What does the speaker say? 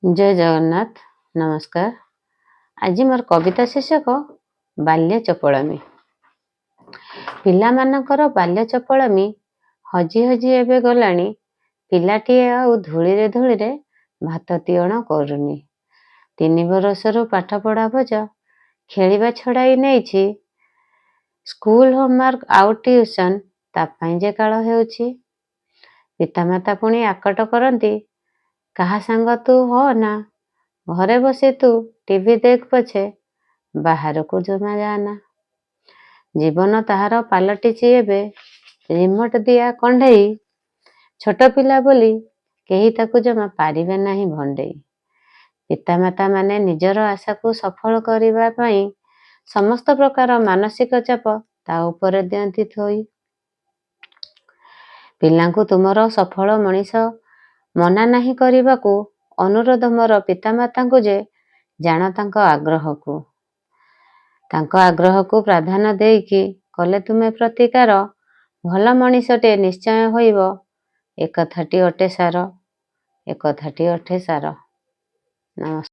ଜୟ ଜଗନ୍ନାଥ, ନମସ୍କାର। ଆଜି ମୋର କବିତା ଶୀର୍ଷକ ବାଲ୍ୟ ଚପଳାମି। ପିଲାମାନଙ୍କର ବାଲ୍ୟ ଚପଳାମି ହଜି ହଜି ଏବେ ଗଲାଣି। ପିଲାଟିଏ ଆଉ ଧୂଳିରେ ଧୂଳିରେ ଭାତ ତିଅଣ କରୁନି। 3 ବରଷରୁ ପାଠପଢ଼ା ବୋଝ ଖେଳିବା ଛଡ଼ାଇ ନେଇଛି। ସ୍କୁଲ ହୋମୱାର୍କ ଆଉ ଟିଉସନ ତା ପାଇଁ ଯେ କାଳ ହେଉଛି। ପିତାମାତା ପୁଣି ଆକଟ କରନ୍ତି, କାହା ସାଙ୍ଗ ତୁ ହଅନା, ଘରେ ବସି ତୁ ଟିଭି ଦେଖ ପଛେ, ବାହାରକୁ ଜମା ଯାଆନା। ଜୀବନ ତାହାର ପାଲଟିଛି ଏବେ ରିମୋଟ ଦିଆ କଣ୍ଢେଇ। ଛୋଟ ପିଲା ବୋଲି କେହି ତାକୁ ଜମା ପାରିବେ ନାହିଁ ଭଣ୍ଡେଇ। ପିତାମାତା ମାନେ ନିଜର ଆଶାକୁ ସଫଳ କରିବା ପାଇଁ ସମସ୍ତ ପ୍ରକାର ମାନସିକ ଚାପ ତା ଉପରେ ଦିଅନ୍ତି ଥୋଇ। ପିଲାଙ୍କୁ ତୁମର ସଫଳ ମଣିଷ ମନା ନାହିଁ କରିବାକୁ, ଅନୁରୋଧ ମୋର ପିତାମାତାଙ୍କୁ ଯେ ଜାଣ ତାଙ୍କ ଆଗ୍ରହକୁ। ତାଙ୍କ ଆଗ୍ରହକୁ ପ୍ରାଧାନ୍ୟ ଦେଇକି କଲେ ତୁମେ ପ୍ରତିକାର, ଭଲ ମଣିଷଟିଏ ନିଶ୍ଚୟ ହୋଇବ, ଏକଥାଟି ଅଟେ ସାର, ଏକଥାଟି ଅଟେ ସାର। ନମସ୍କାର।